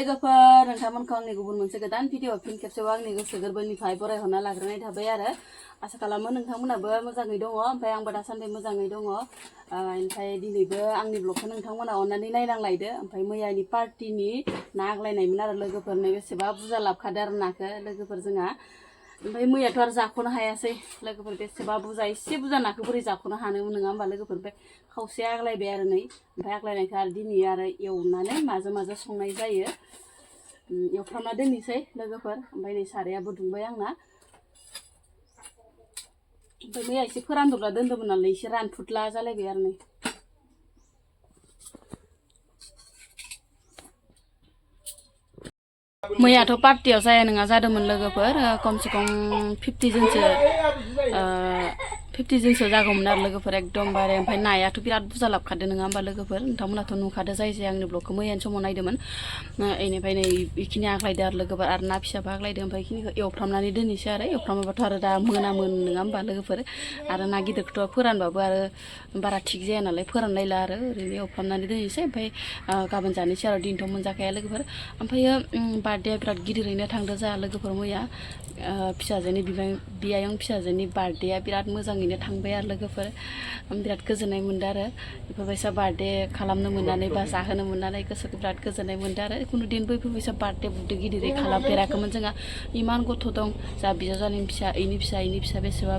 लोगोफोर नोंथांमोनखौ आंनि गुबुन मोनसे गोदान भिडिअ फिन खेबसेबाव आंनि गोसो गोरबोनिफ्राय बरायहरना लाग्रोनाय थाबाय आरो आसा खालामो नोंथांमोनाबो मोजाङै दङ ओमफ्राय आंबो दासान्दि मोजाङै दङ ओमफ्राय दिनैबो आंनि ब्लगखौ नोंथांमोना अननानै नायलांलायदो ओमफ्राय मैयानि पार्टिनि ना आग्लायनायमोन आरो लोगोफोरनो बेसेबा बुरजा लाबखादो आरो नाखौ लोगोफोर जोंहा ओमफ्राय मैयाथ' आरो जाख'नो हायासै लोगोफोर बेसेबा बुरजा एसे बुरजा नाखौ बोरै जाख'नो हानोमोन नङा होमबा लोगोफोर ओमफ्राय खावसे आग्लायबाय आरो नै ओमफ्राय आग्लायनायखौ आरो दिनै आरो एवनानै माजों माजों संनाय जायो एवफ्रामना दोननोसै लोगोफोर ओमफ्राय नै सारायाबो दुंबाय आंना ओमफ्राय मैया एसे फोरानदबना दोन्दोंमोन नालाय एसे रानफुदला जालायबाय आरो नै मैयाथ' पार्टियाव जाया नङा जादोंमोन लोगोफोर खमसे खम 50 जनसो जागौमोन आरो लोगोफोर एकदमबारे ओमफ्राय नायाथ' बिराद बुरजा लाबखादो नङा होमबा लोगोफोर नोंथांमोनाथ' नुखादो जाय आंनि ब्लगखौ मैयानि समाव नायदोंमोन बेनिफ्राय नै बेखिनि आग्लायदो आरो लोगोफोर आरो ना फिसाबो आग्लायदो ओमफ्राय बेखिनिखौ एवफ्रामनानै दोननोसै आरो एवफ्रामाबाथ' आरो दा मोनामोन नङा होमबा लोगोफोर आरो ना गिदिरखौथ' फोरानबाबो आरो बारा थिग जाया नालाय फोरानलायला आरो ओरैनो एवफ्रामनानै दोननोसै ओमफ्राय गाबोन जानोसै आरो दिनथ' मोनजाखाया लोगोफोर ओमफ्रायो बार्थडेआ बिराद गिदिरैनो थांदो जोंहा लोगोफोर मैया फिसाजोनि बियायं फिसाजोनि बार्थडेआ बिराद मोजाङैनो थांबाय आरो लोगोफोर बिराद गोजोननाय मोनदों आरो बेफोरबायसा बार्थडे खालामनो मोननानै बा जाहोनो मोननानै गोसोखौ बिराद गोजोननाय मोनदों आरो खुनु दिन बैफोरबायसा बार्थडे बुर्थडे गिदिरै खालामफेराखैमोन जोंहा इमान गथ' दं जोंहा बिजावजालिनि फिसा इनि फिसा बेसेबा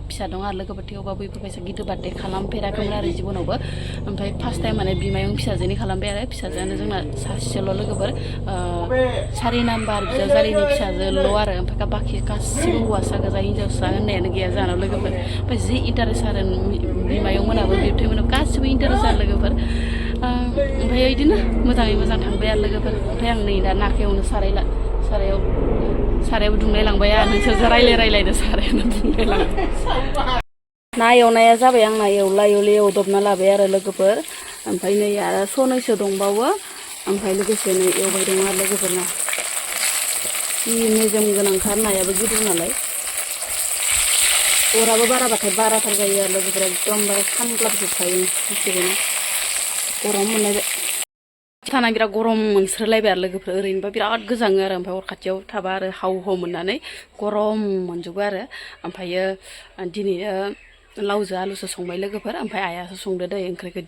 फिसा दं आरो लोगोफोर थेवबाबो बैफोरबायसा गिदिर बार्थडे खालामफेराखैमोन आरो जिबनावबो ओमफ्राय फार्स्ट टाइम माने बिमायं फिसाजोनि खालामबाय आरो फिसाजोआनो जोंना सासेल' लोगोफोर 4 नाम्बार बिजावजालिनि फिसाजोल' आरो ओमफ्राय बाखि गासिबो हौवासा गोजा हिन्जावसा होननायानो गैया जोंहानाव लोगोफोर ओमफ्राय जि इन्टारेस्ट आरो बिमायंमोनाबो बिबथैमोनाबो गासिबो इन्टारेस्ट आरो लोगोफोर ओमफ्राय बिदिनो मोजाङै मोजां थांबाय आरो लोगोफोर ओमफ्राय आं नै दा नाखौ एवनो सारायाव दुंलाय लांबाय आरो नोंसोरजों रायलायनो सारायानो दुंलाय लांबाय ना एवनाया जाबाय आंना एवला एवदबना लाबाय आरो लोगोफोर ओमफ्राय नै आरो सनैसो दंबावो ओमफ्राय लोगोसेनो एवबाय दं आरो लोगोफोरना जि मेजेम गोनांथार नायाबो गिदिर नालाय अराबो बाराबाथाय बाराथार जायो आरो लोगोफोर एकदमबारे खामग्लाबजोबखायो गासैबोनो गरम मोननाय साना बिराद गरम मोनस्रोलायबाय आरो लोगोफोर ओरैनोबा बिराद गोजाङो आरो ओमफ्राय अर खाथियाव थाबा आरो हाव मोननानै गरम मोनजोबो आरो ओमफ्रायो दिनैयो लावजों आलुसो संबाय लोगोफोर ओमफ्राय आइयासो संदो दै ओंख्रिखौ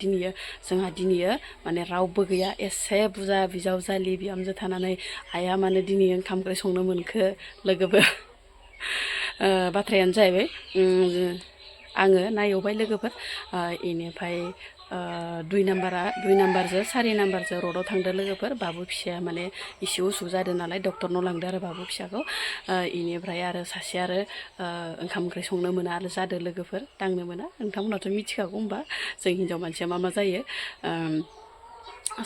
जोंहा दिनैयो माने रावबो गैया एसे बुरजा बिजावजालि बिहामजो थानानै आइया माने दिनै ओंखाम ओंख्रि संनो मोनखो लोगोफोर बाथ्रायानो जाहैबाय आङो ना एवबाय लोगोफोर बेनिफ्राय 2 नाम्बारजों 4 नाम्बारजों रडआव थांदो लोगोफोर बाबु फिसाया माने एसे उसुख जादों नालाय डक्टरनाव लांदो आरो बाबु फिसाखौ बेनिफ्राय आरो सासे आरो ओंखाम ओंख्रि संनो मोना आरो जादों लोगोफोर दांनो मोना नोंथांमोनाथ' मिथिखागौ होमबा जों हिन्जाव मानसिया मा जायो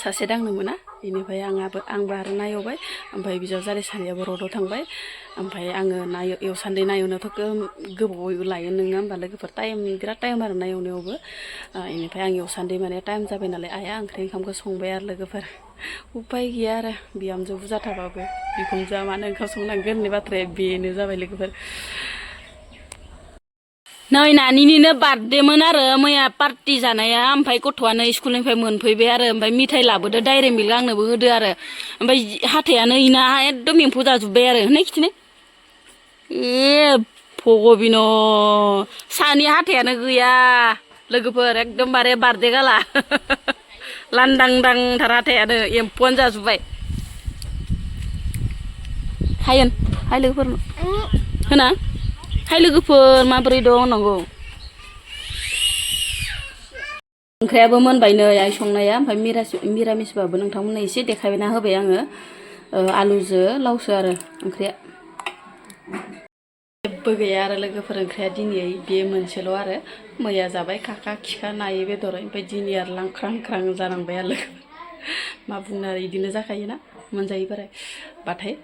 सासे दांनो मोना बेनिफ्राय आंबो आरो ना एवबाय ओमफ्राय बिजावजालि सानैयाबो रडआव थांबाय ओमफ्राय आङो ना एवसान्दै ना एवनायावथ' गोबाव लायो नङा होमबा लोगोफोर बिराद टाइम आरो ना एवनायावबो बेनिफ्राय आं एवसान्दै माने टाइम जाबाय नालाय आइया ओंखामखौ संबाय आरो लोगोफोर उपाय गैया आरो बिहामजो बुरजा थाबाबो बिखुनजोआ मानो ओंखाम संनांगोन होननाय बाथ्राया बेनो जाबाय लोगोफोर नै नानिनिनो बार्थडेमोन आरो मैया पार्टि जानाया ओमफ्राय गथ'आनो स्कुलनिफ्राय मोनफैबाय आरो ओमफ्य मिथाइ लाबोदो डायरेक्ट मिल्क आंनोबो होदो आरो ओमफ्राय हाथायानो इना एकदम एम्फौ जाजोब्बाय आरो होननाय खिथिनो भगबिन सानि हाथायानो गैया लोगोफोर एकदमबारे बार्थडे गाला लांदांथार हाथायानो एम्फौआनो जाजोब्बाय हाय लोगोफोर होना हाय लोगोफोर माबोरै दं होननांगौ ओंख्रियाबो मोनबायनो आइ संनाया ओमफ्राय मिरामिसबाबो नोंथांमोननो एसे देखायना होबाय आङो आलुजों लावसो आरो ओंख्रिया जेबो गैया आरो लोगोफोर ओंख्रिया दिनै बे मोनसेल' आरो मैया जाबाय खाखा खिखा नायै बेदर ओमफ्राय दिनै आरो लांख्रां जानांबाय आरो लोगोफोर मा बुंनो आरो बिदिनो जाखायोना मोनजायो बाथाय